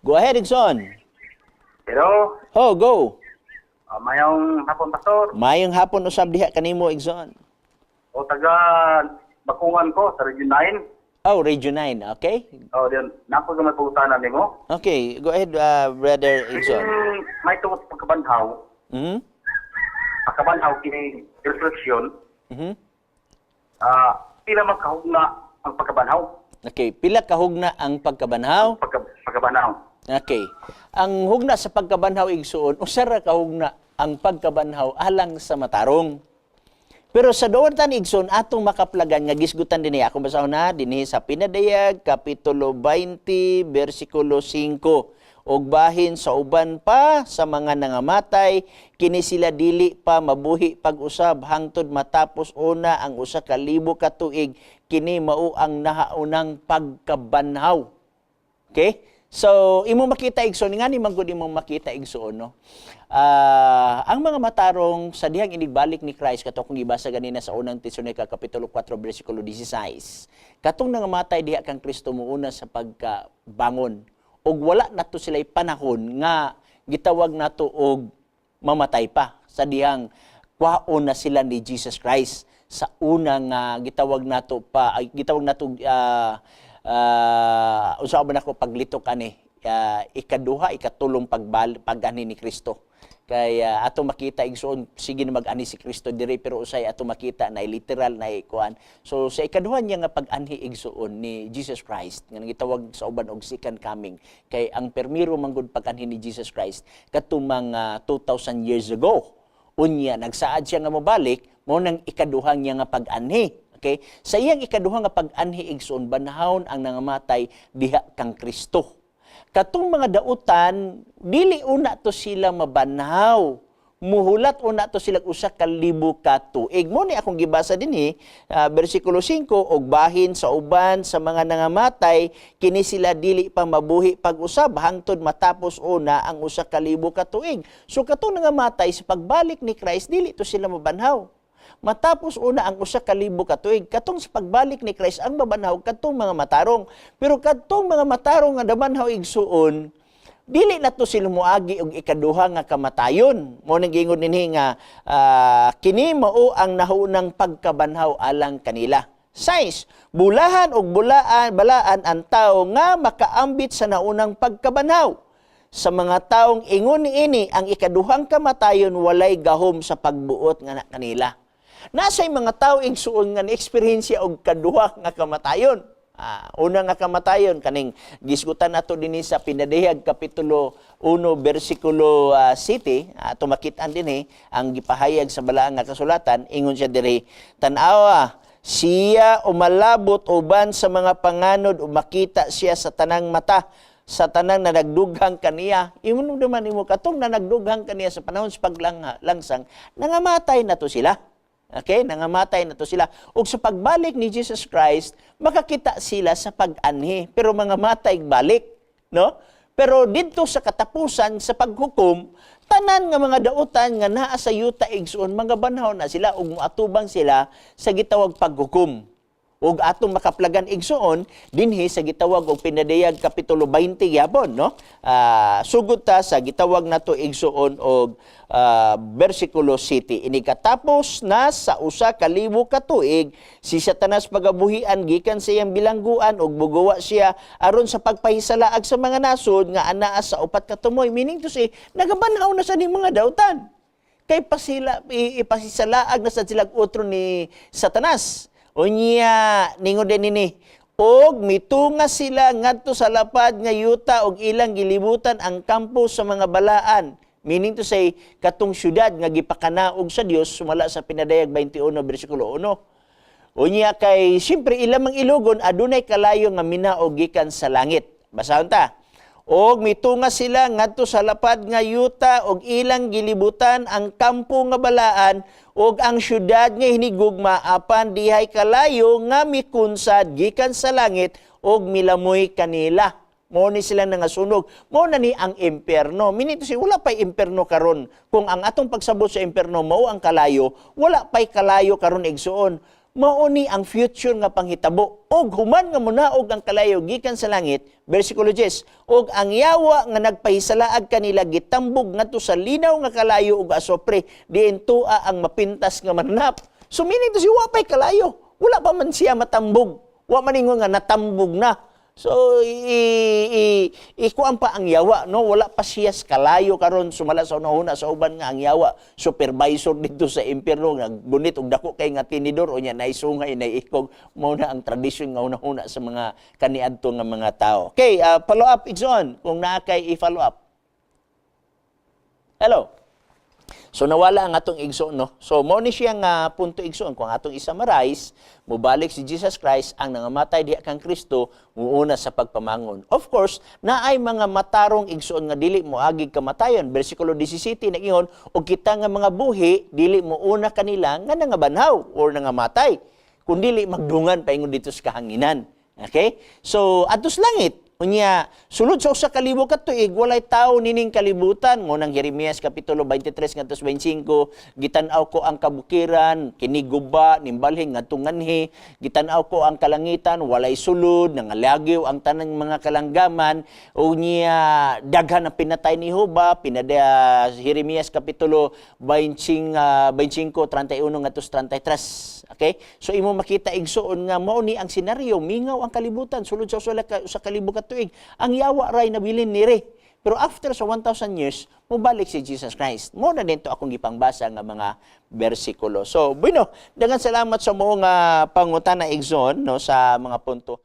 Go ahead, Igsoon. Hello. Oh, go. Mayong hapon, Pastor. Mayong hapon usab diha kanimo, Igsoon. O taga Bakungan ko sa Region 9. Oh, Region 9, okay? O diyan, nako gamay pangutana nimo. Okay, go ahead, Brother Igsoon. May tungod sa pagkabanhaw, pagkabanhaw kini resurrection, pila man kahugna ang pagkabanhaw? Okay, pila kahugna ang pagkabanhaw? Pagkabanhaw. Okay. Ang hugna sa pagkabanhaw, igsuon, usa ra kahugna ang pagkabanhaw alang sa matarong. Pero sa doon tan, igsoon, atong makaplagan nga gisgutan dinhi, akong basahon na dinhi sa Pinadayag kapitulo 20 bersikulo 5. Og bahin sa uban pa sa mga nangamatay, kini sila dili pa mabuhi pag-usab hangtod matapos una ang 1,000 ka tuig. Kini mao ang nahaunang pagkabanhaw. Okay? So, imo makita, igsoon, nga ni man gud imong makita, igsoon, no? Ang mga matarong sa dihang inigbalik ni Christ, kato akong gibasa ganina sa Unang Tesalonica kapitulo 4 bersikulo 16. Katong nangamatay diha kang Kristo muuna sa pagkabangon ug wala nato sila panahon nga gitawag nato og mamatay pa sa dihang kwaon na sila ni Jesus Christ sa una nga gitawag nato pa ay, gitawag nato unsa ba nako paglitok ani, ikaduha, ikatulong pag-anhi ni Kristo. Kay ato makita, igsoon, sige na mag-anhi si Kristo diri, pero usay ato makita na literal na ikuan. So sa ikaduha niya nga pag-anhi, igsoon, ni Jesus Christ nga gitawag sa uban og second coming, kay ang permiro manggod pag-anhi ni Jesus Christ kadtong mga 2000 years ago, unya nagsaad siya nga mobalik, mao nang ikaduha niya nga pag-anhi. Okay? Sa iyang ikaduha nga pag-anhi, igsoon, banhawon ang nangamatay diha kang Kristo. Katong mga dautan, dili una to sila mabanhaw. Muhulat una to sila 1,000 ka tuig. Mo ni akong gibasa dinhi, bersikulo 5, og bahin sa uban sa mga nangamatay, kini sila dili pa mabuhi pag-usab hangtod matapos una ang 1,000 ka tuig. So katong nangamatay sa pagbalik ni Christ, dili to sila mabanhaw. Matapos una ang 1,000 ka tuig. Katong sa pagbalik ni Christ ang mabanhaw katong mga matarong. Pero katong mga matarong nga nabanhaw, igsuon, dili na to sila moagi og ikaduha nga kamatayon. Mo nang giingon dinhi nga kini mao ang nahaunang pagkabanhaw alang kanila. Sais, bulahan og bulaan balaan ang tao nga makaambit sa naunang pagkabanhaw. Sa mga taong ingon niini, ang ikaduhang kamatayon walay gahom sa pagbuot nga na kanila. Nasay mga tao, igsuon, nga ni-eksperyensya og kaduha nga kamatayon. Una nga kamatayon kaning gisgutan nato dinhi sa Pinadayag kapitulo 1 bersikulo 7, ato makit-an dinhi ang gipahayag sa balaan nga kasulatan. Ingon siya diri, "Tan-awa siya umalabot uban sa mga panganod ug makita siya sa tanang mata, sa tanang nanagdughang kaniya." Imo naman imo katong nanagdughang kaniya sa panahon sa paglangsang, nangamatay na to sila. Okay? Nangamatay na to sila. Ug sa pagbalik ni Jesus Christ, makakita sila sa pag-anhi, pero mga matay balik, no? Pero didto sa katapusan sa paghukom, tanan nga mga dautan nga naa sa yuta, igsuon, mga banhaw na sila ug moatubang sila sa gitawag paghukom. Ug atong makaplagan, igsuon, dinhi sa gitawag og Pinadayag kapitulo 20 gyapon, no? Sugod ta sa gitawag nato, igsuon, og bersikulo 7. "Inikatapos na sa 1,000 ka tuig, si Satanas pagabuhian gikan sa iyang bilangguan ug mugawa siya aron sa pagpahisalaag sa mga nasod nga anaa sa upat ka tumoy." Meaning to say, nagabanhaw na sa ni mga dautan. Kay pasila ipasisalaag na sa sila otro ni Satanas. Unya ningon din nini, "Og mitunga sila ngadto sa lapad nga yuta og ilang gilibutan ang kampo sa mga balaan." Meaning to say, katong syudad nga gipakanaog sa Dios sumala sa Pinadayag 21 bersikulo 1. Unya kay siyempre ilang ilugon, adunay kalayo nga minaog gikan sa langit. Basahon ta. "Og mitunga sila ngadto sa lapad nga yuta og ilang gilibutan ang kampo nga balaan ug ang syudad nga hinigugma, apan dihay kalayo nga mikunsad gikan sa langit ug milamoy kanila." Mo ni sila nangasunog. Mo na ni ang impyerno. Meaning to say, wala pa'y impyerno karon. Kung ang atong pagsabot sa impyerno mao ang kalayo, wala pa'y kalayo karon, igsuon. Mao ni ang future nga panghitabo. Og human nga munaog ang kalayo gikan sa langit, versikulo 10, og ang yawa nga nagpahisalaag kanila gitambog ngadto sa linaw nga kalayo ug asopre, diin tua ang mapintas nga mananap. So meaning to say, wa pay kalayo. Wala pa man siya matambog. Wa man ingon nga natambog na. So i, i ikuan pa ang yawa, no? Wala pa siya sa kalayo karon, sumala sa una sa uban nga ang yawa supervisor dito sa impyerno nga gunit og dako kay nga tinidor, unya naisungay, naiikog. Mao na ang tradisyon nga una-una sa mga kaniadto nga mga tao. Okay, follow up, igsoon, kung naa kay i-follow up. Hello. So nawala ang atong igsoon, no. So mao ni siya nga punto, igsoon, kung atong i-summarize, mobalik si Jesus Christ, ang nangamatay diha kang Kristo muuna sa pagpamangon. Of course, naay mga matarong, igsoon, nga dili moagig kamatayon. Bersikulo 17 nag-ingon, "Og kita nga mga buhi dili mouna kanila nga nangabanhaw or nangamatay, kundili magdungan paingon dito sa kahanginan." Okay? So adtos langit. Unya, sulod sa 1000 ka tuig, walay tao nining kalibutan. Mao nang Jeremias Kapitulo 23 ngadto sa 25, "Gitan-aw ko ang kabukiran, kini guba, nimbalhin ngadto nganhi. Gitan-aw ko ang kalangitan, walay sulod, nangalagyo ang tanang mga kalanggaman." Unya, daghan ang pinatay ni Jehova, pinada Jeremias Kapitulo 20, 25, 31 ngadto sa 33. Okay? So imo makita, igsoon, nga mao ni ang senaryo, mingaw ang kalibutan sulod sa 1000 ka tuig. Ang yawa ray nabilin nire. Pero after sa 1,000 years, mobalik si Jesus Christ. Mao na dito akong gipangbasa nga mga bersikulo. So, bueno, daghang salamat sa mga pangutana, igsoon, no, sa mga punto.